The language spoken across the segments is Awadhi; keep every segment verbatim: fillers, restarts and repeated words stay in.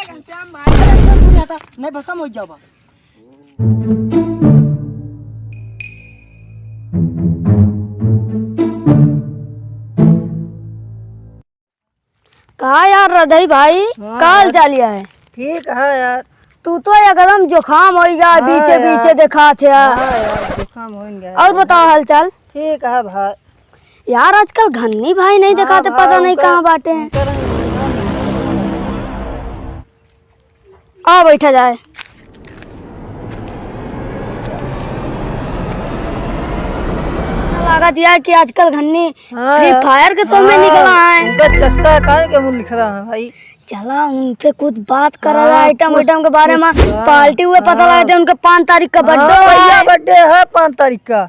घनश्याम भाई। अरे, दूर हटा, नहीं भसम हो जाबा। का यार रधई भाई, हाँ का हाल यार। चाल है? ठीक है यार। तू तो एकदम जुकाम होइ गया, हाँ बीचे यार। बीचे देखात है। हाँ यार, जुकाम होइ गया। और बताओ हाल चाल? ठीक है भाई। यार आजकल घन्नी भाई नहीं हाँ देखाते, भाई, पता नहीं उनका, कहाँ बाटे हैं। उनका रंग आ बैठा जाए। लागत यह कि आजकल घन्नी हाँ, Free Fire के तो में हाँ, निकला है। उनका चस्का है, काहे के मुंह लिख रहा है भाई? चला उनसे कुछ बात करा हाँ, जाए, आइटम कुछ, आइटम के बारे कुछ, में। हाँ, पार्टी हुए पता हाँ। लगा दे उनके पाँच तारीख का हाँ, बर्थडे भैया, है। बर्थडे है पाँच तारीख का।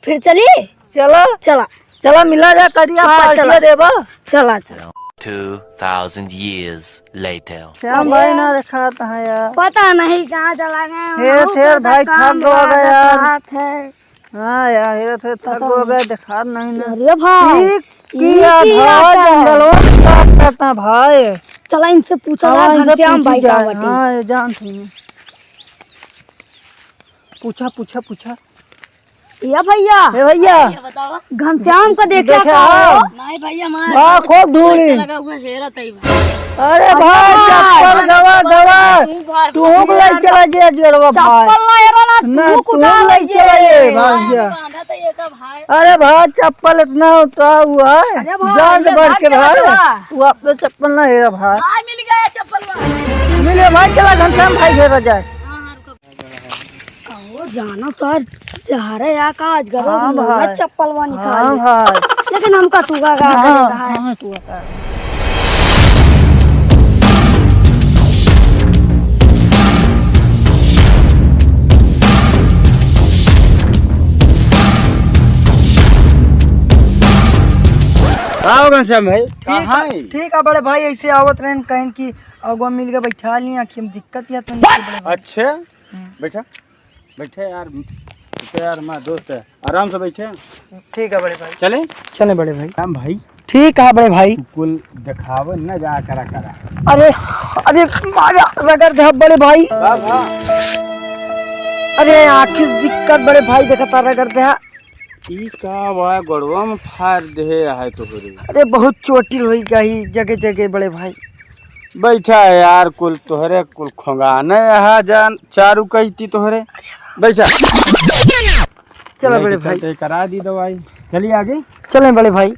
फिर चली? चला। चला। चला, मिला जा करिया, हाँ, पार्टी चला। देबा। चला, चला। Two thousand years later। श्याम भाई ना देखात है यार। पता नहीं कहाँ चला गए। हे हम थेर भाई, काम थक गवा गया यार। साथ है। हाँ यार, हे थेर थक गवा गया, देखात नहीं ना। अरे भाई, ठीक किया भाई, जंगलों में काम करता भाई। चला इनसे पूछा हाँ, जाए, इनसे घनश्याम पूछी भाई जाए। कहाँ बटे? हाँ, ये जान थी। पूछा, पूछा, पूछा। या भैया। ए भैया। ये बताओ। घनश्याम को देखे देखे का हो? हो? नहीं भैया, मैं वाह, खूब ढूंढी। लगा हुआ हेरा तई भाई। अरे भाई, अच्छा। चप्पल गवा, गवा। तू भाई। तू हुक ले चला जे जोरवा भाई। चप्पल ला एरा ना, ना, तू तू कुटा ले चला जे। भाई। बांधा तो ये का भाई। अरे भाई, चप्पल इतना होता हुआ है। अरे भाई, जान से ये बढ़ भाग के चला भाई। चला। तू अपने चप्पल ना हेरा भाई। भाई मिल गया चप्पल भाई। मिले भाई, चला घनश्याम भाई घेरा जाए। हाँ, हाँ, रुको। ओ, जाना तो हर सहारे या का आज गरो हाँ मिलूंगा भाई। चप्पलवा निकाल हाँ ले। भाई। लेकिन हमका तू का, का हाँ, करेगा है? हाँ, तू का। का हो घनश्याम भाई? ठीक कहाँ है, है? ठीक है बड़े भाई, ऐसे आवत रहन कहीं कि अगवा मिल के बैठा लिया कि हम दिक्कत या तो नहीं बड़े भाई। अच्छा, हम्म। बैठा। बैठे यार, बैठे यार, मैं दोस्त है, आराम से बैठे। ठीक है बड़े भाई। चले? चले बड़े भाई। राम भाई। ठीक है बड़े भाई। तू कुल दिखावे न जा करा करा। अरे, अरे, मारा रगड़ दे बड़े भाई। का भा? अरे, आँखी दिक्कत बड़े भाई, देखता रगड़ दे। ई का बा, गोड़वा में फाड़ दे है तोहरे। अरे, बहुत चोटिल होई गई जगह जगह बड़े भाई। बैठा है यार, कुल तोहरे, कुल खोंगाने यहाँ जान चारू कहती तोहरे। बैठा। चलो लेके बड़े भाई। चलते करा दी दवाई। चलिए आगे। चले बड़े भाई।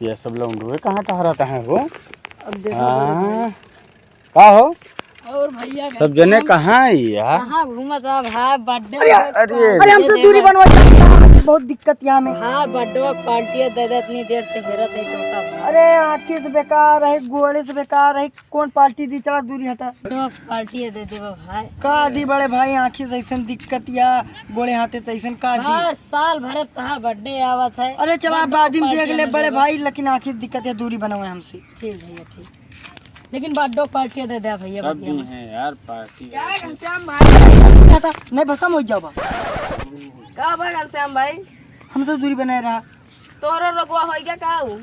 ये सब लौंडुए कहाँ टहरत हैं हो? अब देखो बड़े भाई। हाँ। का हो? और भैया सब जने कहाँ है यार? कहाँ घूमत रहा भाई? बर्थडे अरे, अरे, अरे, हमसे दूरी बनवा, बहुत दिक्कत यहाँ में। हाँ, बर्थडे पार्टी दे दे, इतनी देर से हेरत है तोका भाई। अरे, आँखी से बेकार है, गोड़े से बेकार है, कौन पार्टी दी? चला दूरी हटा। बर्थडे पार्टी दे दे भाई। का दी बड़े भाई, आँखी से ऐसन दिक्कत या गोड़े हाथे से ऐसन का दी? हाँ, साल भर तहा बर्थडे आवत है। अरे, चला बर्थडे बाद में पार्टी देख ले हमें बड़े देबो। भाई, लेकिन आँखी से दिक्कत या दूरी बनावे हमसे। ठीक भैया, ठीक। लेकिन बर्थडे पार्टी दे दे भैया, सब बढ़िया दिन में। है यार, पार्टी क्या है। घनश्याम भाई? हटा, नहीं भसम हो जाबा। का बा घनश्याम भाई? हमसे दूरी बनाए रहा। तोहरो रोगवा हो गया का ऊ?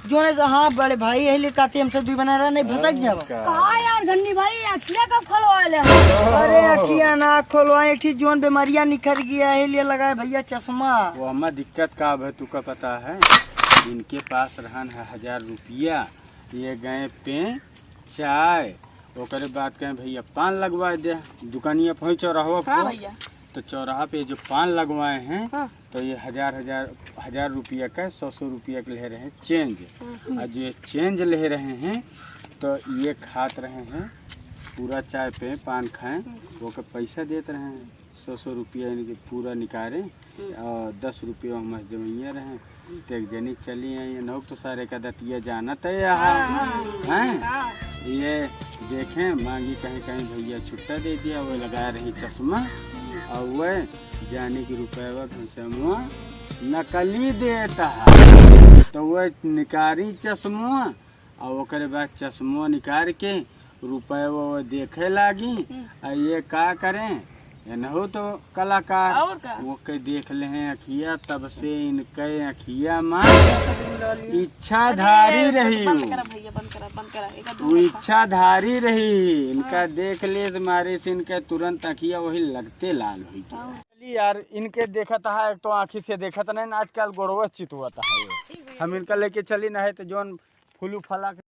जोने से, हाँ बड़े भाई, यही लिए कहते हमसे दूरी बनाए रहा, नहीं भसक जाबा। का? कहा यार घन्नी भाई, अखिया कब खोलवा ले? अरे अखिया ना खोलवाए, ठीक जोन बीमारियां निखर गया, यही लिए लगाए भैया चश्मा। वो हमें दिक्कत का अब है, तू का पता है? इनके पास रहन है हजार रुपया, ये गए पे चाय, ओकरे बाद कहें, "भैया, पान लगवा दे।" दुकानिया पर चौराहा हाँ पर, भैया। तो चौराहा पे जो पान लगवाए हैं, हाँ। तो ये हजार, हजार, हजार रुपया का सौ, सौ रुपया के ले रहे हैं चेंज। हम्म। और जो ये चेंज ले रहे हैं, तो ये खात रहे हैं पूरा चाय पे, पान खाएं, हम्म। वो के पैसा देत रहे हैं। सौ सौ रुपया इनके पूरा निकारे हम्म। और दस रुपया हम जमैया रहे। हम्म। तो एक जनी चली आई, नौक तो सारे का दतिया जानत है यहाँ। हाँ, हाँ। हैं? हाँ। ये देखें, मांगी कहीं कहीं भैया छुट्टा दे दिया, वो लगा रही चश्मा। हम्म। और वह जानी कि रुपया घनश्यामुआ नकली देता है। तो वह निकारी चश्मा और ओकरे बाद चश्मो निकाल के रुपया वो देखे लागी। हम्म। आ ये का करें, इनहू तो कलाकार। और का? वो के देख ले हैं अखिया, तब से इनके अखिया मा इच्छाधारी अरे, रही बंद हूँ। करा भैया, बंद करा, बंद करा। एक वो दूर रखा। इच्छाधारी रही, इनका हाँ। देख ले मारे से इनके तुरंत अखिया वही लगते लाल हुई गया। हाँ। चली यार, इनके देखत हा, एक तो आँखी से देखत नहीं, आजकल गोड़वा चितवत है। हम इनका लेके चली ना है तो जौन फूलू फला के